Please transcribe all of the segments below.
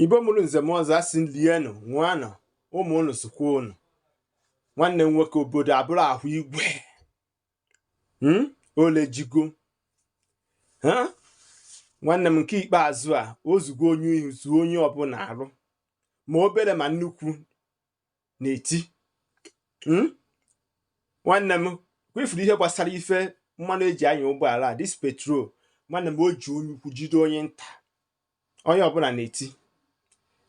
Igbo mụrụ nze m ọzọ, asị lienụ ṅụanụ, ụmụ unu sokwa unu. Nwanne m nwoke, obodo abụrụ ahụ igwe olejigo. Nwanne m, nke ikpeazụ a ozugo onye ihu zuo onye ọbụla arụ, ma obere ma nnukwu na-eti. Nwanne m, kwefuru ihe gbasara ife mmanụ eji anya ụgbọala a, this petrol. Nwanne m, o ji onye ukwu jide onye nta, onye ọbụla na-eti.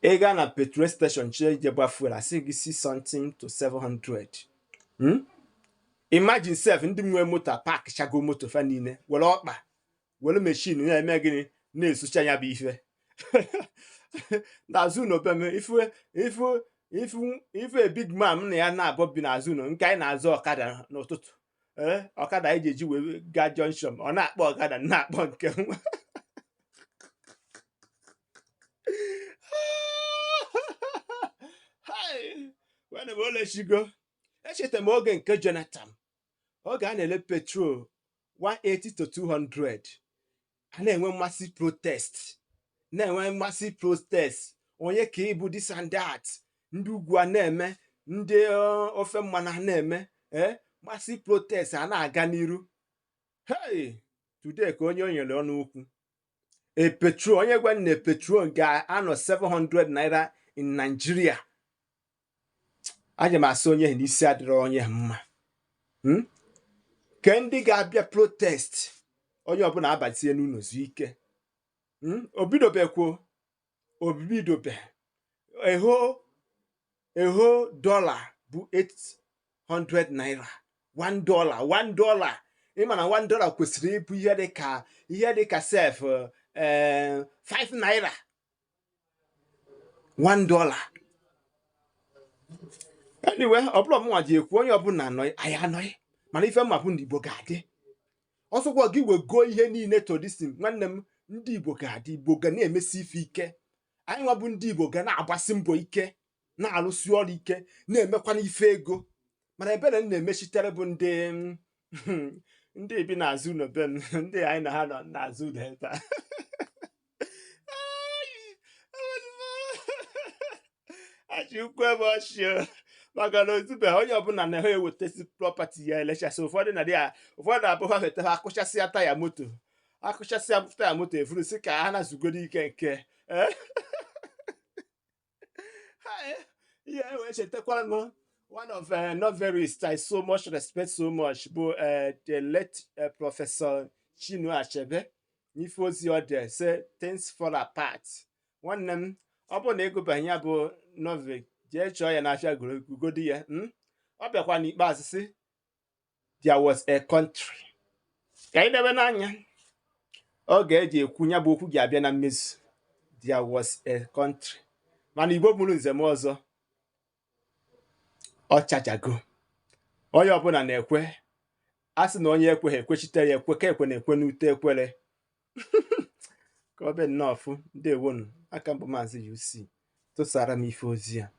Ị gaa na petrol station chie ije gba fuel, asị gị 6 something to 700. Imagine sef, ndị nwe moto park chago moto fa niile, were ọkpa were machine na-eme gịnị, na-esucha ya bụ ife n'azụ ụlọ be m. Ifu ifu ifu ife big man m na ya na-abọ bi n'azụ ụlọ nke anyị na-azụ ọkada n'ụtụtụ. Ee, ọkada anyị ji eji wee gaa junction, ọ na-akpọ ọkada na-akpọ nke nwa. Nwanne m, olechigo. Echeta m oge nke Jonathan, oge a na-ele petrol 180 to 200, a na-enwe mmasị protest, na-enwe mmasị protest, onye ka ịbụ this and that, ndị ugwu a na-eme, ndị ofe mmanụ a na-eme, ee, mmasị protest a na-aga n'iru. Hey, today ka onye o nyere ọnụ okwu e petrol, onye gwa na petrol ga-anọ 700 naira in Nigeria, aja m asị onye n'isi adịrọ onye mma. Ke ndị ga-abịa protest, onye ọbụla abatie n'ụlọ zuo ike. Obidobekwo obidobe eho eho dọla bụ 800 naira, $1, $1. Ịma na $1 kwesịrị ịbụ ihe dịka ihe dịka sef 5 naira, $1. Anyway, ọ bụrụ ọmụnwa ji ekwu, onye ọbụla anọghị anyị anọghị, mana ife mma bụ na Igbo ga-adị. Ọsọkwa gị wego ihe niile to this thing, nwanne m, ndị Igbo ga-adị. Igbo ga na-emesi ife ike. Anyị nwa bụ ndị Igbo ga na-agbasi mbọ ike, na-arụsi ọrụ ike, na-emekwana ife ego. Mana ebere m na-emechitere bụ ndị ndị bi n'azụ ụlọ be m, ndị anyị na ha nọ n'azụ ụlọ ebe a. Achị ukwu ebe ọchị maka na ozube onye ọbụla na ha ewetasi property ya elechasị. Ụfọdụ na ya, ụfọdụ na-abụ ha weta ha akụchasịa taya moto, akụchasịa taya moto efuru si ka ha na-zugoro ike nke ihe wee chetakwara m one of novelists I so much respect so much bụ the late Professor Chinua Achebe, n'ife ozi ọ dị say Things Fall Apart. Nwanne m, ọ bụrụ na ịgụbeghị ya bụ novel, jee chọọ ya n'afịa gụgodi ya. Ọ bịakwa n'ikpeazụ sị there was a country. Ka anyị debe n'anya oge eji ekwu ya bụ okwu ga-abịa na mmezu. There was a country. Mana Igbo mụrụ nze m ọzọ, ọ chajago. Onye ọbụla na-ekwe, a sị na onye ekweghị ekwechitere ya ekwe ka ekwe na-ekwe n'ute ekwere. Ka ọ be nnọọ fụ. Ndewonu. Aka mbụ Maazị UC tụsara m ife ozi a.